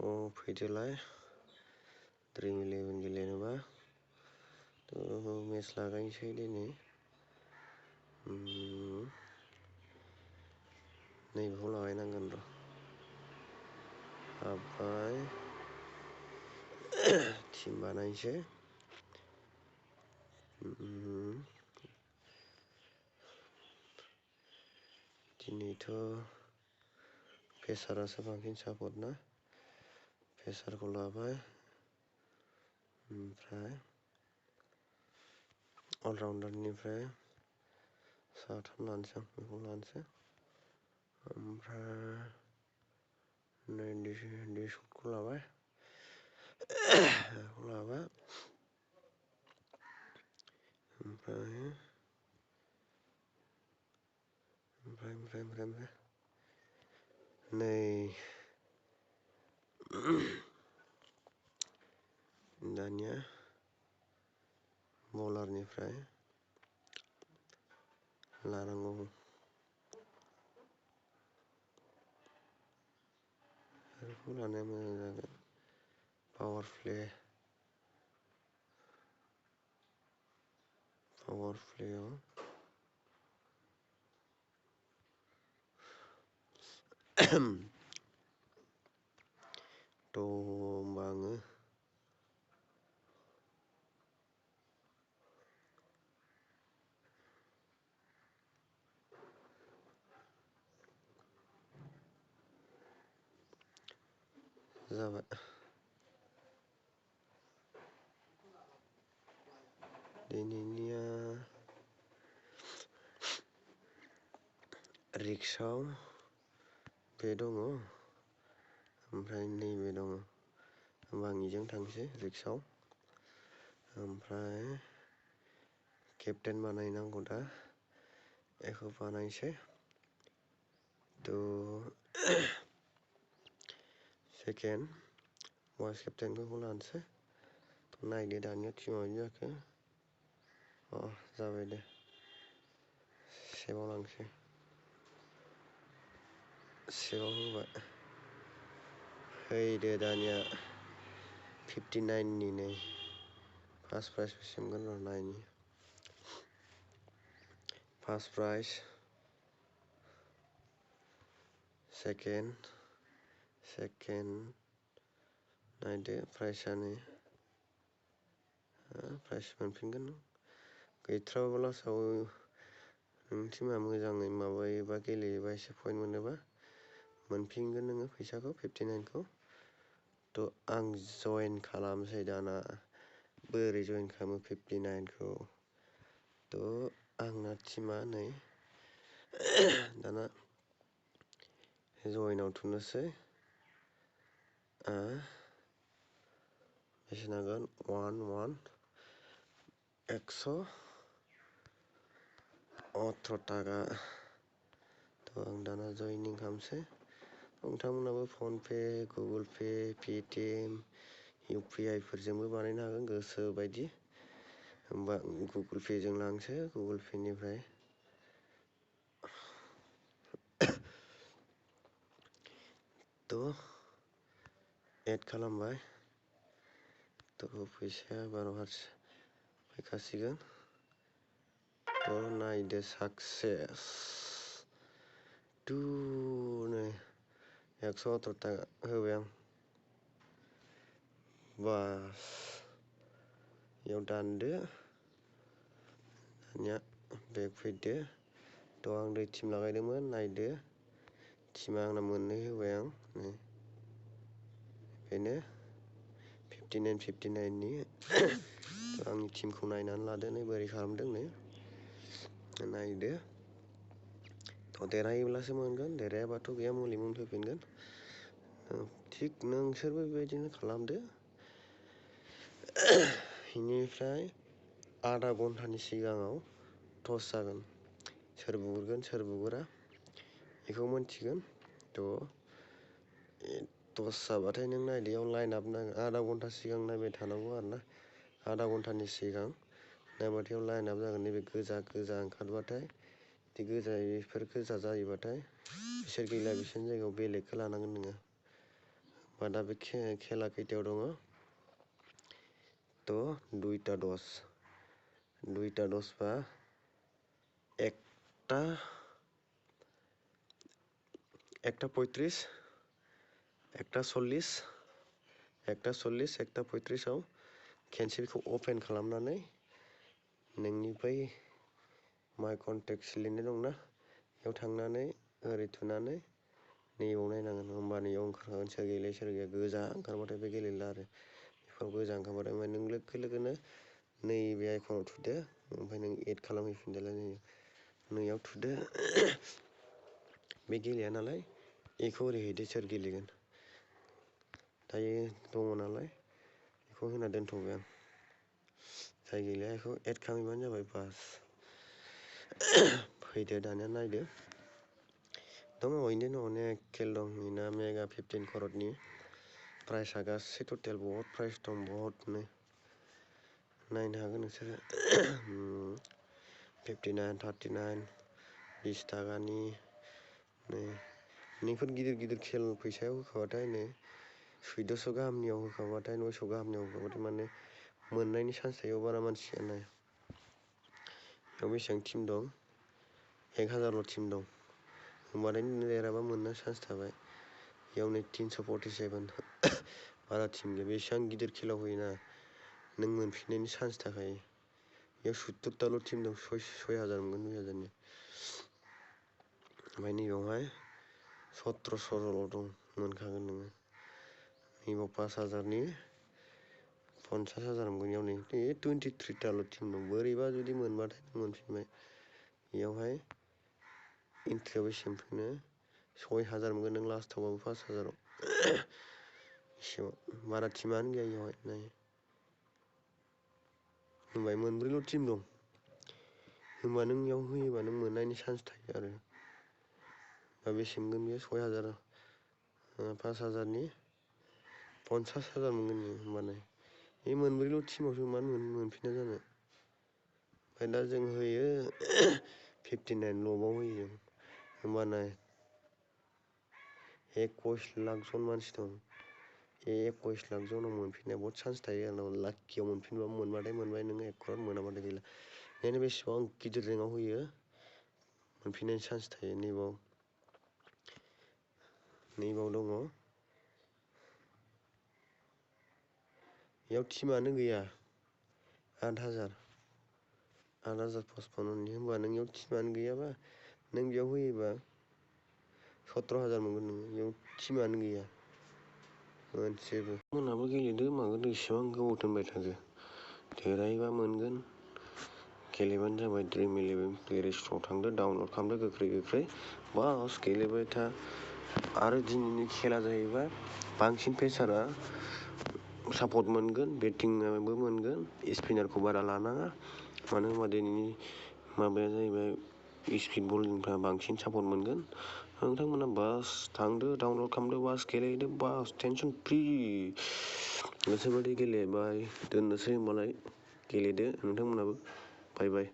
फैदोलाय dream 11 गेलेनोबा match लागायनोसै दिनै नैबेखौ लागायनांगोन र' हाबबाय टिम बानायनोसै दिनैथ' पेसारासो बांसिन सापर्ट ना पेसारखौ लाबाय ओमफ्राय अलराउन्डारनिफ्राय साथाम लानोसै आं बेखौ लानोसै ओमफ्राय नै डिसखौ लाबाय बेखौ लाबाय ओमफ्राय नै दानिया बलारनिफ्राय लानांगौ बेखौ लानाया मोजां जागोन पावार प्लेयाव थ' होमबा आङो जाबाय दिनैनिया रिक्सआव बे दङ ओमफ्राय नैबे दङ होमबा आं इजों थांसै रिक्सआव ओमफ्राय केप्टेन बानायनांगौ दा बेखौ बानायसै थ' सेकेन्ड वाइस केप्टेनखौ लानोसै नायदो दानिया टिमा माबायदि जाखो जाबाय दे सेभआव लांसै सेभआव होबाय फैदो दानिया 59नि नै फार्स्ट प्राइज बेसेबां र' नायनि फार्स्ट प्राइज सेकेन्ड नायदो प्राइजआ नै प्राइज मोनफिनगोन नों गैथ्राबाबो लास्टआव नों टिमा मोजाङै माबायोबा गेलेयोबा एसे पइन्ट मोनोबा मोनफिनगोन नोङो फैसाखौ 59खौ थ' आं जइन खालामसै दाना बोरै जइन खालामो 59खौ थ' आंना टिमा नै दाना जइनाव थुनोसै बेसे नांगोन 118 थाखा थ' आं दाना जइनिं खालामसै नोंथांमोनाबो फनपे गुगोल पे पेटिएम UPI फोरजोंबो बानायनो हागोन गोसो बायदि होमबा गुगोल पेजों लांसै गुगोल पेनिफ्राय थ' एड खालामबाय थ' फैसाया 12 फैखासिगोन थ' नायदो साक्सेस नै 118 थाखा होबाय आं बास बेयाव दानदो दानिया बेक फैदो थ' आं दै टिम लागायदोंमोन नायदो टिमा आंना मोननै होबाय आं नै बेनो 59नि आंनि टिमखौ नायनानै लादो नै बोरै खालामदों नै नायदो थ' देरहायोब्लासो मोनगोन देरहायाबाथ' गैया मुलि मोनफैफिनगोन थिग नोंसोरबो बेबायदिनो खालामदो बेनिफ्राय आधा घन्टानि सिगाङाव टस जागोन सोर बुगोरगोन सोर बुगोरा बेखौ मोनथिगोन थ' टस जाबाथाय नों नायदो लाइन आप नांगोन आधा घन्टा सिगां नायबाय थानांगौ आरोना आधा घन्टानि सिगां नायबाथाय लाइन आप जागोन नैबे गोजा ओंखारबाथाय बिदि गोजा जायोबाथाय बिसोर गैला बिसोरनि जायगायाव बेलेगखौ लानांगोन नोङो दा बे खेला खैथायाव दङ थ' 2टा 10 बा একটা 35 একটা 40 একটা 35 खेनसे बेखौ अपेन खालामनानै नोंनि बै माय कन्टेक्ट लिरनाय दंना बेयाव थांनानै ओरै थुनानै नैयाव नायनांगोन होमबा नैयाव ओंखारखागोन सोर गेलेयो सोर गैया गोजा ओंखारबाथाय बे गेलेला आरो बेफोराव गोजा ओंखारबाथाय ओमफ्राय नों लोगो लोगोनो नैबे आइकनाव थुदो ओमफ्राय नों एड खालामहैफिनदोलाय नैयाव थुदो बे गेलेया नालाय बेखौ ओरै हैदो सोर गेलेगोन दायो दङ नालाय बेखौ होना दोनथ'बाय आं जाय गेलेया बेखौ एड खालामहैबानो जाबाय बास फैदो दानिया नायदो दङ बिदिनो अनेक खेल दं बेना मेगा 15 कररनि प्राइसआ गासै टटेल बहुत प्राइस दं बहुतनो नायनो हागोन नोंसोरो 59 39 20 थाखानि नैफोर गिदिर खेल फैसायाव होखाबाथाय नै 1400 गाहामनियाव होखाबाथाय 900 गाहामनियाव होखाबाथाय माने मोननायनि चान्स थायो बारा मानसिया नाय बेयाव बेसेबां टिम दं 1000ल' टिम दं होमबाथाय देरहाबा मोननो चान्स थाबाय बेयाव नै 347 बारा टिम गैया बेसेबां गिदिर खेलाव होयोना नों मोनफिननायनि चान्स थाखायो बेयाव 70टाल' टिम दं 6000 मोनगोन 2000नि ओमफ्राय नैबेयावहाय 1700ल' दं मोनखागोन नोङो नैबाव 5000नि 50000 मोनगोन इयाव नै 23टाल' टिम दं बोरैबा जुदि मोनबाथाय मोनफिनबाय बेयावहाय एन्ट्रियाव बेसे मोनफिनो 6000 मोनगोन नों लास्टावबाबो 5000आव एसेबां बारा टिमानो गैया बेयावहाय नाय होमबाय मोनब्रैल' टिम दं होमबा नों इयाव होयोबा नों मोननायनि चान्स थायो आरो दा बेसे मोनगोन बेयो 6000 5000नि 50000 मोनगोन नोङो होमबानाय बे मोनब्रैल' टिमावसो मानो मोनफिना जानो ओमफ्राय दा जों होयो 59ल'बाव होयो जों होमबानाय 21 लाख जन मानसि दं 21 लाख जनाव मोनफिननाय बहुद चान्स थायो आरो लाकियाव मोनफिनबा मोनबाथाय मोनबाय नोङो 1 crore मोनाबाथाय गैला बेखायनो बेसेबां गिदिर रेंकआव होयो मोनफिननायनि चान्स थायो नैबाव दङ बेयाव टिमानो गैया 8000 55 होमबा नों इयाव टिमानो गैयाबा नों बेयाव होयोबा 17000 मोनगोन नोङो बेयाव टिमानो गैया मोनसेबो मोनाबो गेलेदो मागोन इसेबां गोबाव दोनबाय थादो देरहायोबा मोनगोन गेलेबानो जाबाय ड्रिम 11 प्ले स्ट'राव थांदो डाउनलड खालामदो गोख्रै बास गेलेबाय था आरो दिनैनि खेला जाहैबाय बांसिन पेसारा सापर्ट मोनगोन बेटिंआबो मोनगोन स्पिनारखौ बारा लानाङा मानो होनबा दिनैनि माबाया जाहैबाय स्पिड बलिंफ्रा बांसिन सापर्ट मोनगोन नोंथांमोना बास थांदो डाउनलड खालामदो बास गेलेदो बास टेनसन फ्रि गोसोबायदि गेलेबाय दोननोसै होमबालाय गेलेदो नोंथांमोनाबो बाय बाय